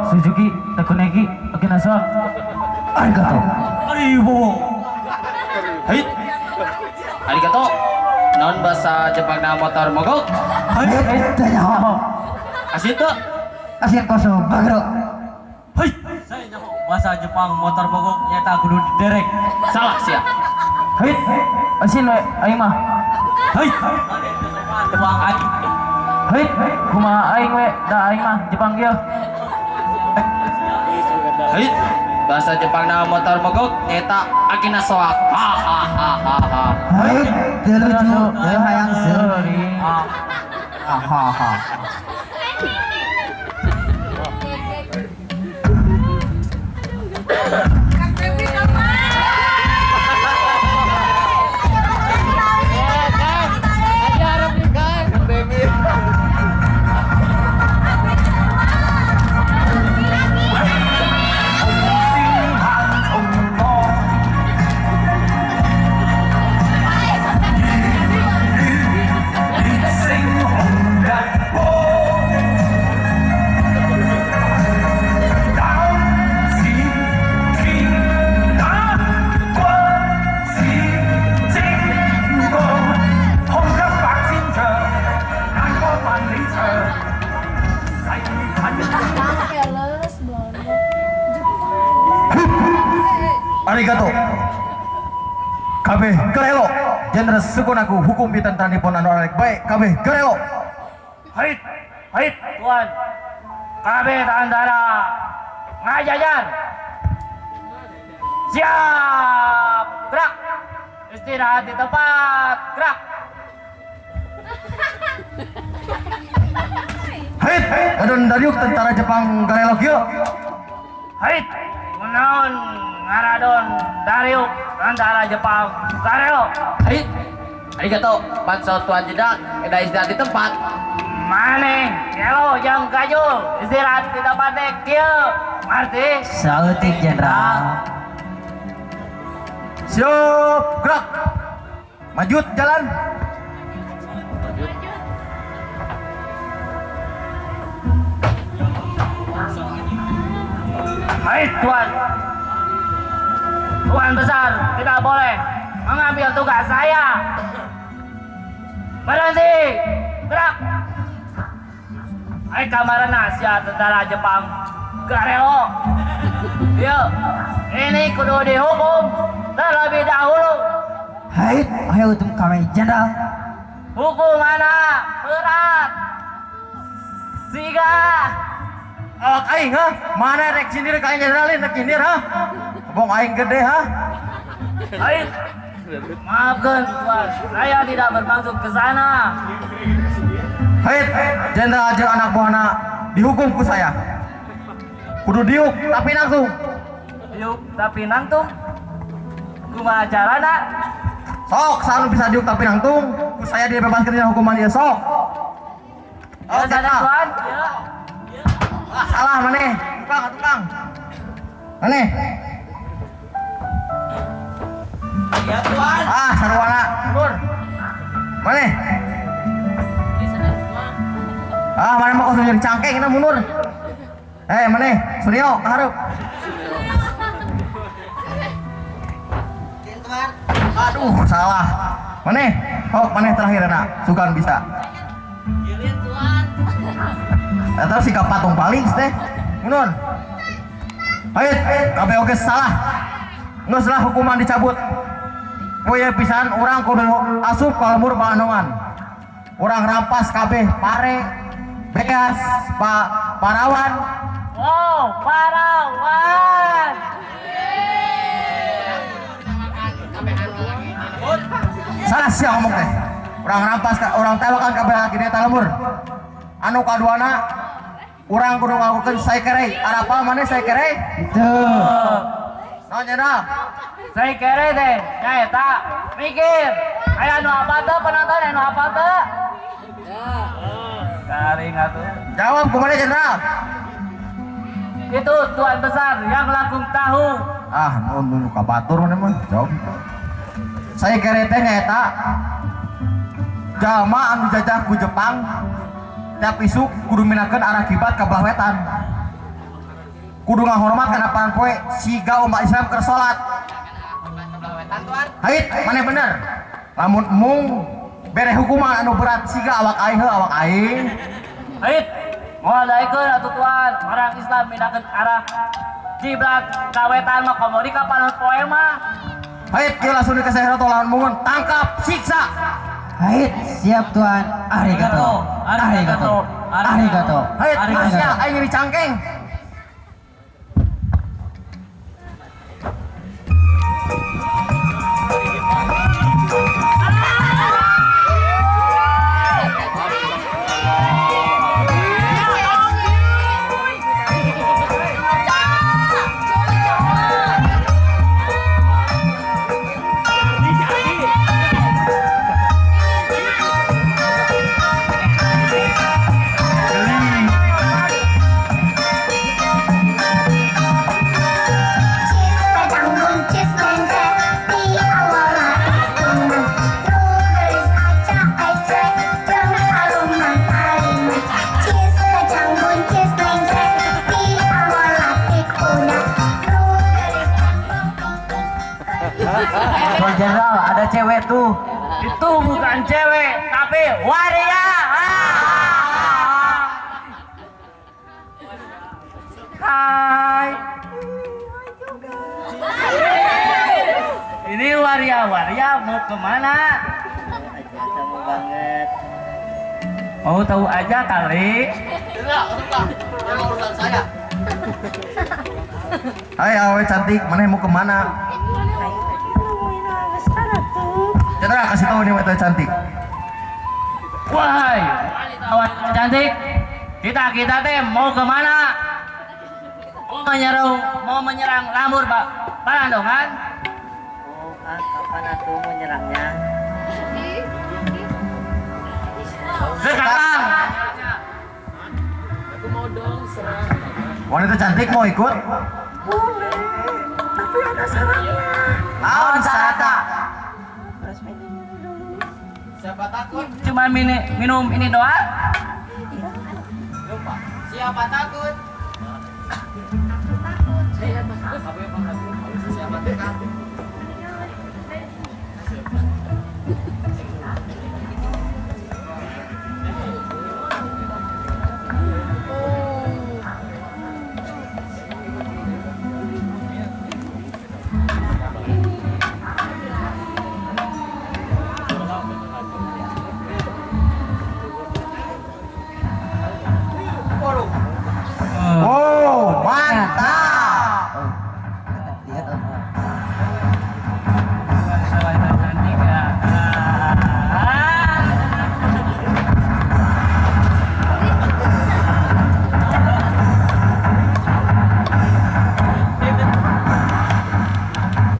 Suzuki, Takunegi, Akinasoak. Arigato. Aribo. Hei. Arigato. Naon bahasa Jepang na motor mogok? Hei, tanya. Asin teu? Asin kosong, bagro. Hei, saya nyaho bahasa Jepang motor mogok nyata kudu diderek. Salah sia. Hei, asin we aing mah. Hei, Jepang aing. Hei, kumaha aing we, da aing mah Jepang kieu. Hei. Bahasa Jepang na motor mogok nyata akinasoak. Ha ha ha ha ha. Hei, teu lucu, teu hayang seuri. Ha ha ha. Kang Febri kapan? Arigato. Kabeh garelo. Jenderal Sukonaku hukum pitantanipun anu arek bae kabeh garelo. Hei, hei, tuan. Kabeh tantara ngajajar. Siap, gerak. Istirahat di tempat, gerak. Hei, adon dariuk tentara Jepang garelo kieu. Hei, kunaon ngaradon dariuk tentara Jepang garelo. Hei. Arigato. Panso tuan jenderal eda istirahat di tempat. Maneh, gelo jeung gajul istirahat di tempat teh kieu. Ngarti? Saeutik Jenderal. Siap, gerak. Maju jalan. Hai tuan. Tuan besar tidak boleh mengambil tugas saya. Berhenti. Gerak. Hai kamarana sia tentara Jepang Garelo. Yuk, ini kudu dihukum terlebih dahulu. Hai, ayo utum kami Jenderal. Hukumanna berat. Siga. Awak aing ha? Mana rek sindir ka aing jenderalin rek sindir ha? Bong aing gede ha? Hai. Maafkan tuan, saya tidak bermaksud ke sana. Hei, jenderal jeung anak buahna dihukum ku saya. Kudu diuk tapi langsung. Diuk tapi nangtung. Kumaha carana? Sok, sanu bisa diuk tapi nangtung, ku saya dibebaskan dari hukuman dia sok. Ya, Oh, sana tuan. Ya. Ah, salah maneh. Tukang, tukang. Maneh. Ya tuan. Ah, sarwana. Mundur. Maneh. Ah, maneh mah kos jadi cangkeng kita mundur. Eh, maneh, Suryo, ka hareup. Aduh, salah. Maneh, oh, maneh terakhir nak, sugan bisa. Eta sikap patung paling teh. Mundur. Ayo, kabeh oge salah. Geus lah hukuman dicabut. Poe pisan urang kudu asup ka lembur Palandongan. Urang rampas kabeh pare, beas, parawan. Wow, parawan. Salah sia ngomong teh. Urang rampas urang tewakan kabeh laki di lembur. Anu kaduana urang kudu ngalakukeun saikerei. Arapa maneh saikerei? Teu. Naon jenderal? Saikerei teh nyaeta mikir. Aya nu apa teu penonton aya nu apa teu? Garing atuh. Jawab kumaha jenderal? Itu tuan besar yang langkung tahu. Ah, nu ka batur maneh mah. Jawab. Saikerei teh nyaeta jalma anu dijajah ku Jepang tiap isuk kudu minakeun arah kiblat ka belah wetan. Kudu ngahormat kana paranpoe siga umat Islam keur salat. Hait, maneh bener. Lamun embung bere hukuman anu berat siga awak aing heuh awak aing. Hait, moal daekeun atuh tuan. Orang Islam minakeun arah kiblat ka wetan mah komo di ka panon poe mah. Hait, ieu langsung dikasih lawan mungun, tangkap, siksa. Hait, siap tuan. Arigato. Arigato. Arigato. Hait, Asia, aing nyeri cangkeng. Tuan Jenderal, ada cewek tuh. Itu bukan cewek, tapi waria. Hai. Ini waria-waria mau kemana? Banget. Mau tahu aja kali. Urusan saya. Hai awe cantik, mana mau kemana? Chandra kasih tahu nih wanita cantik. Wahai wanita cantik, kita teh mau kemana? Mau menyerang Lambur Pak Palandongan? Oh, kapan aku menyerangnya? Sekarang. Aku mau dong serang. Wanita cantik mau ikut? Boleh, tapi ada syaratnya. Lawan syaratnya. Siapa takut? Cuma minum ini doang. Lupa. Siapa takut?